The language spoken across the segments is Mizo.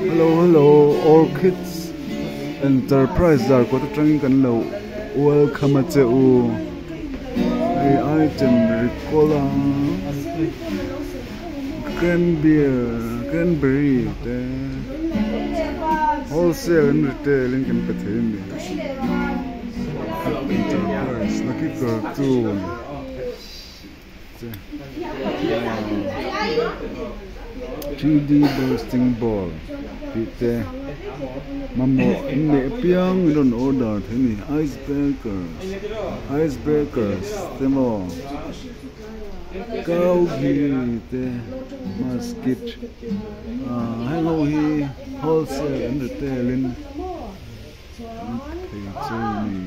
Hello hello Orchids Enterprise zarkawt atangin kan lo welcome a che u hei item recall a cranbeer cranberry te wholesale and retail in kan pe thei a ni Enterprise lucky cartoon. 3D bursting ball tih te mamawh an neih apiang an rawn order thei a ni ice breakers ice breakers te maw cow ghee te musket ah heng ho hi wholesale an retail in an thei chu a ni.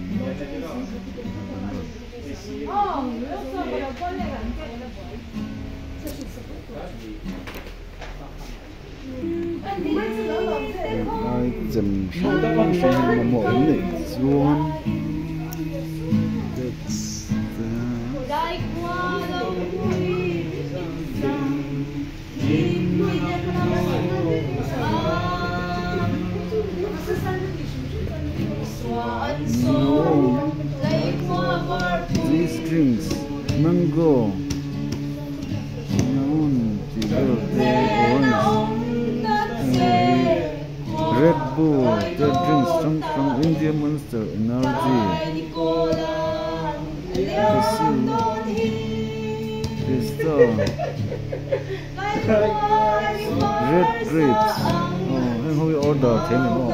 Lai chem hrang hrang hi mamawh an neih chuan tax te These drinks mango nawn tih vel te orange red bull te drinks hrang hrang india monster energy pista red grapes aw heng ho hi order theih a ni maw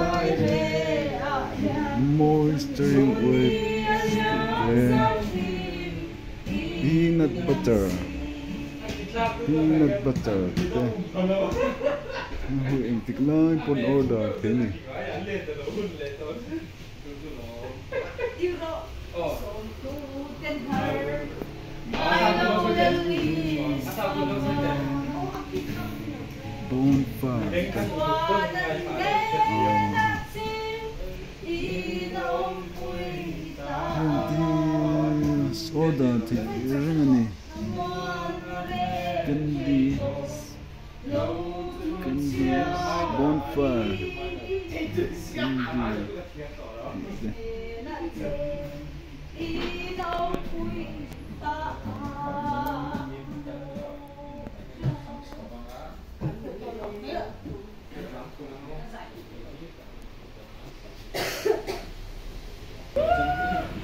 moisturing oil tih te peanut butter peanut butter tih te heng ho hi engtik lai pawn order theih a ni. Bonfire te heng te hi order theih reng a ni candy candies bonfire candy tih te.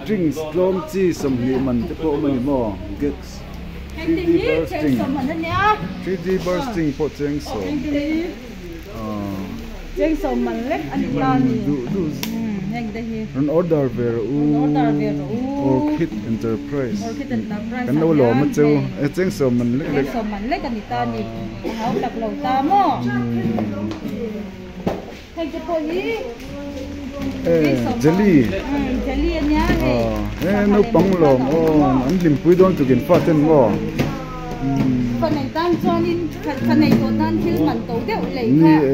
Drinks tlawm chi 20 man te pawh awm a ni maw Gex 3D bursting 3D bursting pawh cheng sawm duh duh rawn order ve rawh u Orchid Enterprise kan lo lawm a cheu e cheng sawm man lek lek. Jelly he naupang lawm aw an hlimpui dawn tukin fa ten maw ni e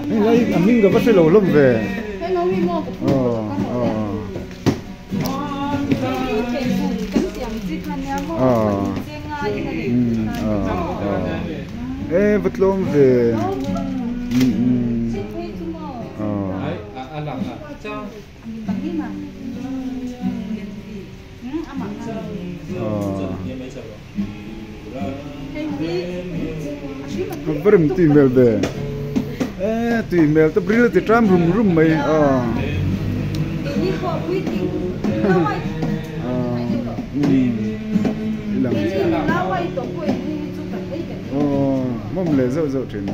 helai a hming ka va hre lo hlawm ve E va tlawm ve A va rem tui hmel ve e tui hmel te bril a ti tram rum rum mai a. Mawm leh zauh zauh thin maw.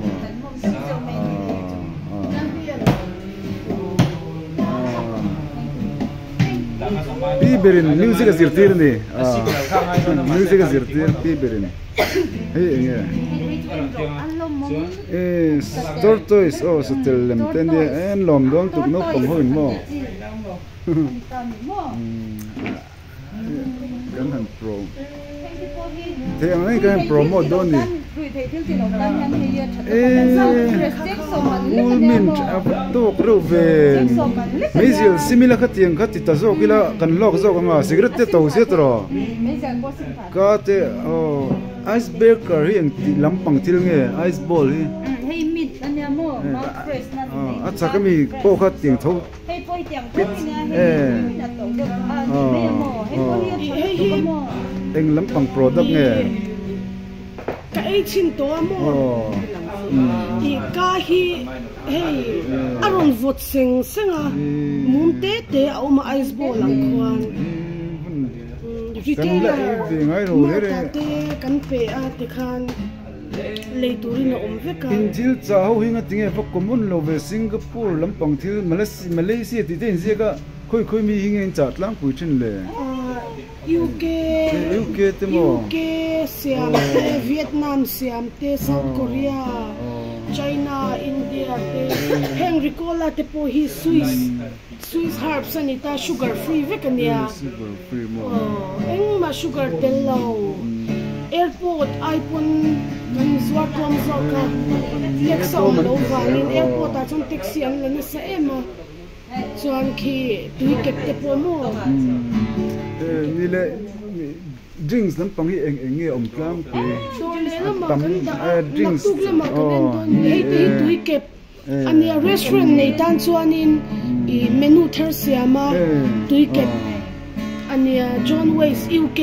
Pi berin music a zirtir a ni. Music a zirtir pi berin. Hei eng nge? E tortoise aw satel lem te ania e an lawm dawn tuk naupang ho in maw. Kan han pro thei ang reng kan han promote dawn ni cool mint a va tawk reuh ve meizial simila kha tiang kha ti ta zawk ila kan lawk zawk anga cigarette te to zet rawh ka te aw. Ice breaker hi eng tih lampang thil nge ice ball hi? Hei mint ania maw mouth fresh na ni mai A chak ami pawh kha tiang tho Hei pawh hi tiang tho hi nia hei mint a to deuh a ni mai a maw hei pawh hi a tha lutuk a maw. Eng lampang product nge? Ka ei chhin tawh a maw tih ka hi hei a rawn vawt seng seng a mum te te a awm a ice ball ang khuan retailer mart ah te kan pe a tikhan lei turin a awm vek a. In thil chah ho hi ngatinge va common lo ve Singapore lampang thil Malaysia tih te inziak a khawi khawi mi hi nge in chah tlangpui thin le? UK UK te maw? UK siam te, Vietnam siam te, South Korea, China, India te, heng Ricola te pawh hi Swiss Swiss herbs a ni ta, sugar free vek a nia. Sugar free maw? Aw, engmah sugar tel lo. Airport ai pawn kan zuar tlawm zawk a, tax a awm loh vangin airport ah chuan taxi an la nasa em a. Chuan khi tui kep te pawh maw? Ni le drinks lampang hi eng eng nge awm tlangpui? Dawr leh lamah kan dah a, naktuk lamah kan en dawn ni. Hei te hi tui kep a nia, restaurant nei tan chuanin ih menu thar siam a tui kep a nia, John Ways UK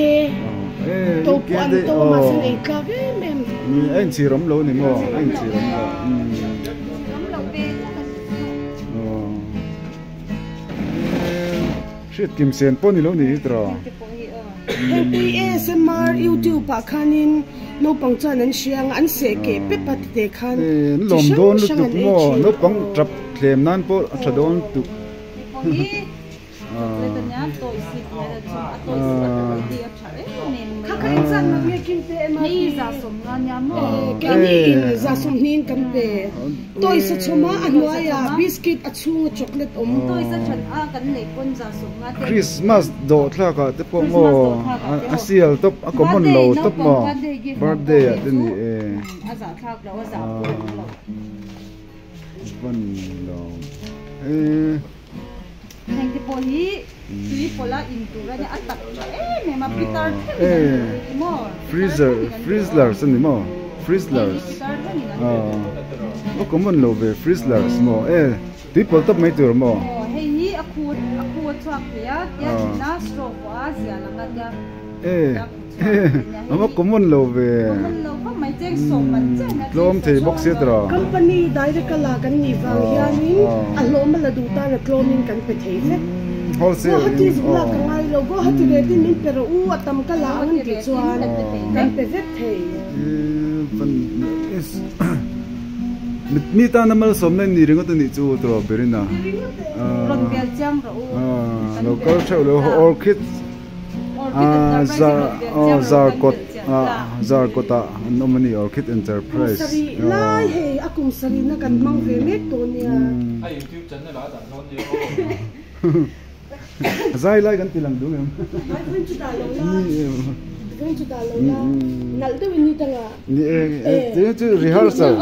to pawh an to mahse an ei tlak em em. Ni a inchhir awm lo ni maw? A inchhir awm lo. Hriat kim sen pawh ni lo ni hi tawh. Hengpui ASMR YouTube ah khanin naupang chuan an hria ang a, an seh keh pep a tite khan chi hrang hrang an ei thin. Naupang tap thlem nan pawh a tha dawn tuk. Kha kha in zat mak nge kim te em a ti. Keini in za sawmhnih in kan pe. Toys a chhawm a, a hnuaiah biscuit a chhunga chocolate awm. Christmas dawh thlak ah te pawh maw a sial tawp a common lo tawp maw birthday ah te ni e. Van lo e. Heng te pawh hi tui pawlh a in tur a nia a tak tha em em a pitar thleng in an duh hi maw Freezer Frizzlers a ni maw Frizzlers aw a common lo ve Frizzlers maw e tui pawlh tawp mai tur maw aw hei hi a khu a khu a chhuak thei a tia thina straw pawh a zia lang a tia e A va common lo ve. Tlawm thei bawk sia tawh. Company direct a la kan nih vang hianin a hlawm a la duh tan a tlawmin kan pe thei vek. Guwahati zuk lak ka ngai lo, Guwahati retin min pe rawh u, a tam ka la ang an tih chuan kan pe vek thei. Mi tana malsawmna in ni ringawt a nih chu tawh berin a. Lo kal theuh lo orchid. Zarkawt Zarkawt ah an awm a ni Orchid Enterprise. Kum sarih lai hei a kum sarihna kan hmang ve mek tawh nia. Zai lai kan ti lang duh em. Vawiin chu dah lo la vawiin chu dah lo la nalh deuhin ni dangah. Ni e chu rehearsal.